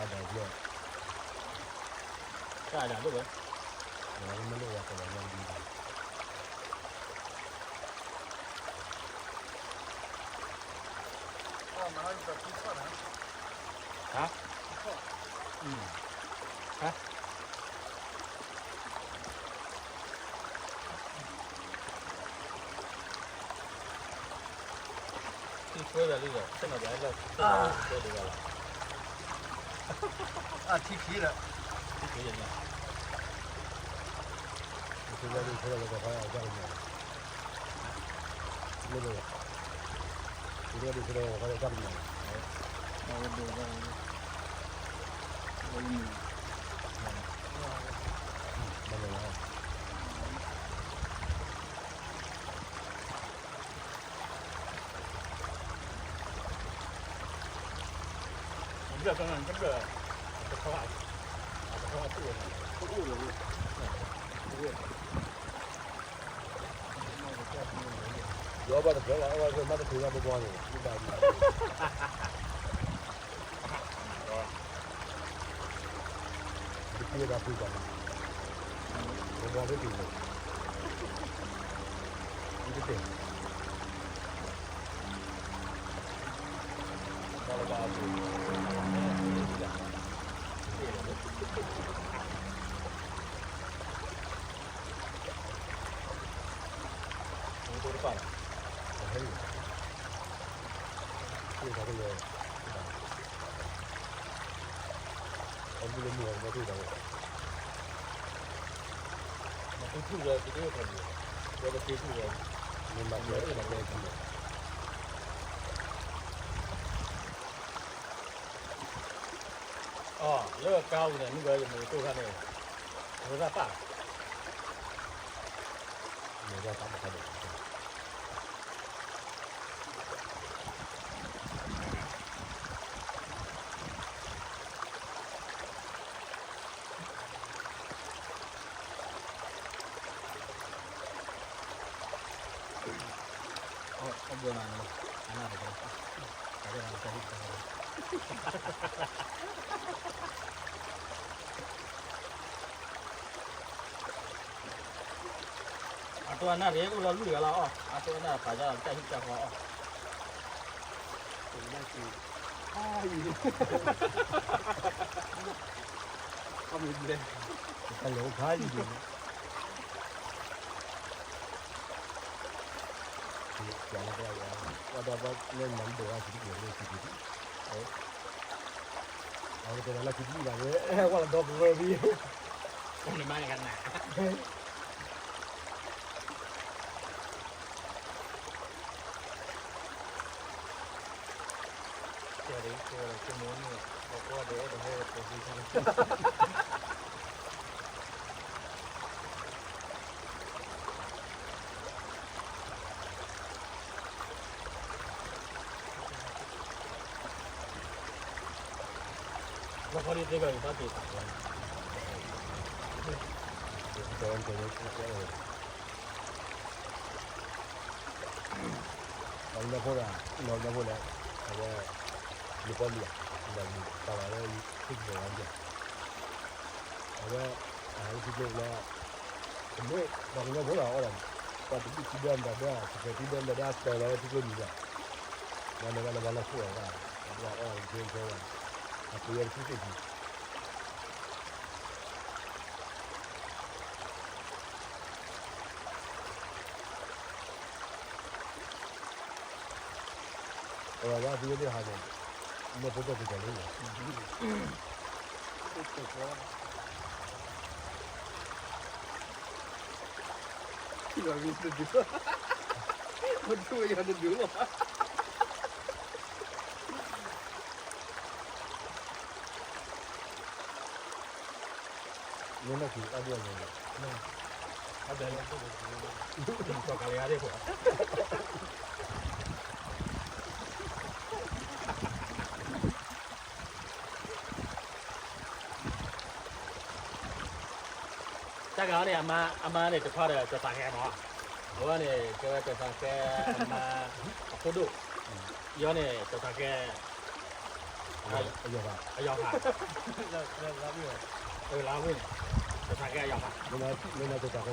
ဒီးဘျီ တၢ်ဒၣ်ဒိၣ်ဝဲ မ့ၢ်လိၣ်ဝဲကလီၤညါဒ် ဟါ ဟါ ထံဆွဲဝဲလံဒီး ဆ့ၣ်နီၤဘၣ်လၢ ဆ့ၣ်နီၤဘၣ်လီၤ အထံခံလၢ ထံခံလၢ ထံဆွဲဝဲလံ ဆ့ၣ်နီၤဘၣ်လီၤ တၢ်ကမီၤလီၤ မ့ၢ်လီၤ ထံဆွဲဝဲလံ ဆ့ၣ်နီၤဘၣ်လီၤ တၢ်ကမီၤလီၤ မ့ၢ်လီၤ ဘျၢၣ်ကနၣ်တဘျၢၣ် အတခီ အတခီအတူၢ်ဝဲ တအိၣ်လၢၤဝဲ ယီဘၣ်တဖျၢၣ်လီၤ အဝဲမ့ၢ်တချုးလၢဘီဘီန့ၣ် မ့ၢ်ဘၣ် တက့ၢ်ဒၣ်ပှၤဘၣ် ဘီဘီသ့ၣ်တ့ၢ်လီၤ မ့ၢ်တတဲ ဘီလဘီအပူၤ မ့ၢ်တပၣ်လီၤ ဟဲလီၤ မ့ၢ်တပၣ်လီၤ အဘူးလၢမုၢ်အီၤ မ့ၢ်တပၣ်လီၤ မ့ၢ်တထူၣ်လၢ တက့ၢ်ခီၣ်ပူၤ ဝဲတက့ၢ်ထူၣ်လၢ မ့ၢ်မၤကျဲ မ့ၢ်မၤကျဲထူၣ်လီၤ အီၤ လၢကါပူၤန့ၣ် မုၢ်ဂီၤယမ့ၢ်တိၢ်ခါန့ၣ် မ့ၢ်တၢ်ပၣ် မ့ၢ်တၢ်ပၣ်မခါဒီး အဘျီနၤန့ၣ် အနၢ်တကဲ တၢ်ကဲနၤတၢ်ဟံၣ်တၢ်ဟီ အတိၢ်အနၢ်တကဲအိၣ်လီၤလွံၢ်ဂၤလီၤအီၤ အတိၢ်အနၢ်ပာ်ယါလီၤ တၢ်ဟံၣ်တၢ်ဃီအီၤ တၢ်လဲၤအိၣ်ဖးယံၤဒံး ပှၤလၢပှၤ ပှၤဒီးပှၤလၢနၤဒိၣ်အါစံးတက့ၢ်လၢစံးတက့ၢ် အဝဲကတဲလၢခံတနံၣ်ဘၣ်န့ၣ် ဝဲလီၤဒီပဝဲဖဲ နမါန့ၣ်ကနၣ် ကဲဒ် ကဲဝဲဒၣ်ကမိၣ်န့ၣ် အကွၢ်ဒီးအဲၣ်ဒိးဟဲဝဲပှဲၤသ့ဆါ လီၤခီဒ်သ့ၣ်ကီးအံၤဘၣ်က့ၤ ပှၤကညီဖိဒၣ် ပှၤကညီဖိလၢ အဝဲ ယပီလံဧါ ဒီးယပာ်လီၤလၢ Facebook ဝဲဒၣ် အဝဲ အဝဲ Facebook လၢ တမ့ၢ်ပှၤကညီဖိလၢအီၣ်ဒၣ်န့ၣ် ပှၤတဘ့ၣ်ခံဒၢမတၤဒၢ စပယ်ခံဒၢမတၤဒၢ အစပယ်လီၤလၢ Facebook မံၤလီၤ မၤနၢၤဘၣ်လၢပှၤလီၢ်ခိၣ်အဂၤ အဝဲအီၣ်ဒၣ်တကဲကဲဝဲ အပှ့ၤဝဲတဆံသ့ၣ်ခံ အဝဲဒၣ်သုဝဲသ့ၣ်ဟးန့ၣ် မ့ၢ်ဖိတၢ်ကစီၣ်လံန့ၣ် ထံၣ်ဘၣ်မ့ၢ်တဒုး မ့ၢ်ထံၣ်ဝဲယၤတဒုးလီၤ မ့ၢ်နီၢ်ကံၤအါဒိၣ်အါညါန့ၣ် အဘဲလီၤ စီၤကၤလံၤအါဒ့ၣ်ဖိ တၢ်ဂၤန့ၣ် အမါန့ၣ် တခွါဒီး ကၠီၤသးဃဲမး, အဝဲန့ၣ် ကဲဝဲကၠီၤသးဃဲ အမါ အဖိဒိၣ်, ယီၤန့ၣ် ကၠီၤသးဃဲ အယီၤဘၣ်, အယီၤဘၣ်, လါဝ့ၢ်, ကဆးကဲအယီၤဘၣ်, မ့ၢ်နကဆးကဲတၢ်,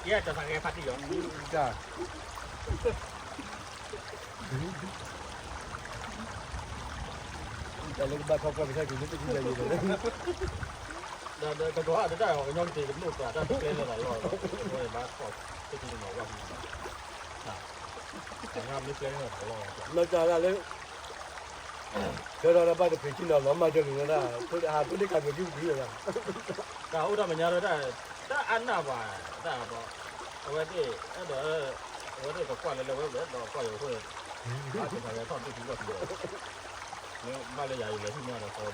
ယဲကဆးကဲဖးတံၢ်ယီၤ, တၢ်လၢကဘၣ်ထီၣ်ပှၢ်ကဆၢက့ၤလၢတကူၣ်ယၤယံၤလီၤ, ဒီးကဒိးအီၤတၢ်အီၤကညီကတ့ၢ်ကလိၣ်သးတၢ်တပျဲလၢသးလီၢ်လီၤ, ဘၣ်ထီၣ်, တၢ်မ့ၢ်ပျဲလၢသးလီၢ်, လီၤစှၤဒၣ်လၢ ဆၢထီၣ်တၢ်ဘၣ်တပှ့ၤဆ့ၣ်နီၤလီၤမၤစၢၤက့ၤဝဲဒၣ်, ဖိတဟးဖိဒ့ၣ်ကးက့ၤကံပကံဝဲဒၣ်, တၢ်အိၣ်တၢ်မဲာ်ညါဒီးတၢ်, တၢ်အါနၢ်ဘၣ်, တၢ်ဘၣ်, အဝဲသ့ၣ်, အဲၣ်ဒိး, အဝဲသ့ၣ်ကကွၢ်လၢလၢဝဲဝဲဒီးကွၢ်ယိၤအဃိ, ဘၣ်ကဆးကဲထီၣ်ဒိၣ်ထူကီၢ်ထူ, မ့ၢ်ဘၣ်လၢယၤယလဲၤဟံးမ့ၢ်ဒီးသီဘိလီၤ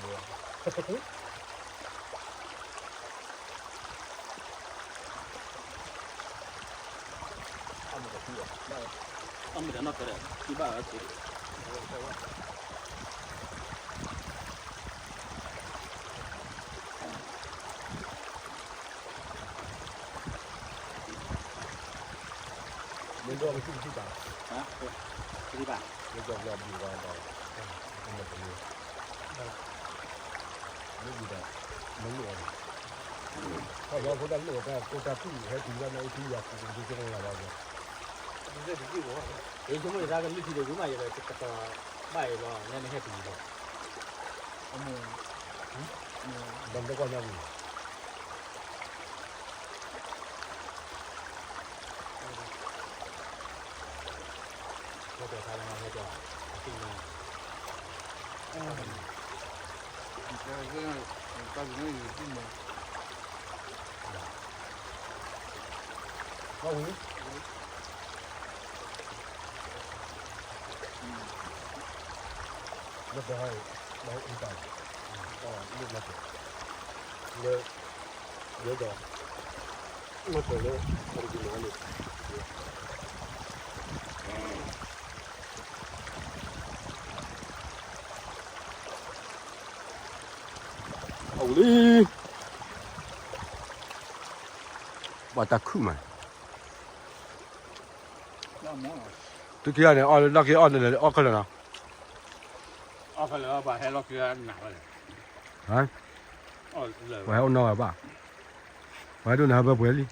တၢ်မ့ၢ်တၢ်နီၢ်ကဲဒီး ကံဘၣ်ဝဲ, မ့ၢ်ဒိၣ်ကသံၣ်ကသံၣ်ဘၣ်, ကသံၣ်ဘၣ်, မ့ၢ်ကဘျီဘျီဘၣ်, မ့ၢ်တမ့ၢ် မ့ၢ်ဒ်ဒီး, မ့ၢ်လိၣ်အီၤန့ၣ်, ခီဖျိဖိတၢ်လိၣ်အတၢ်ကိးတၢ်သူၣ်ဟဲတုၤလၢမ့ၢ်အူထံယၤပူၤကဒုကနၣ်ဘၣ်ဘၣ်, ယဆိကမိၣ်ယသးကလုၢ်ထံဒီး ယမ့ၢ်ယသးကလုၢ်ထံဒီးယမ့ၢ်ယလဲၤကတီၤဘၣ်အံၤလီၤ လၢနဟဲတုၤလီၤ, အမိၢ်, ဒီးနတကွၢ်ညါပူၤ ဟဲကၠီၤခါလၢဟဲကၠီၤ, အသံၣ်မး, တၢ်ကန့ၣ်ယသံၣ်မး, ဘၣ်ဝံၤ, လၢပဟဲ, ဘၣ်အူတၢ်, လၢဘျီက့ၤ, လၢ, ယဲဒီး, လၢပလၢ, အတက့ၤမၤန့ၣ် အဝံၤလံ, ဘၣ်တၢ်ခုၣ်မး, သုခံဂၤန့ၣ် အီၣ်လၢလီၢ်ခံအီၣ်န့ၣ် အီၣ်ခဲလၢာ်နီၤ, အီၣ်ခဲလၢာ်ဘၣ်ဟဲလီၢ်ခံနၤဝဲလဲၣ်, ပှၤဟဲအိၣ်နီၢ်ဂၤဘၣ်, ပှၤဟဲဒိၣ်န့ၣ်ဟးဘၢပှဲၤလံ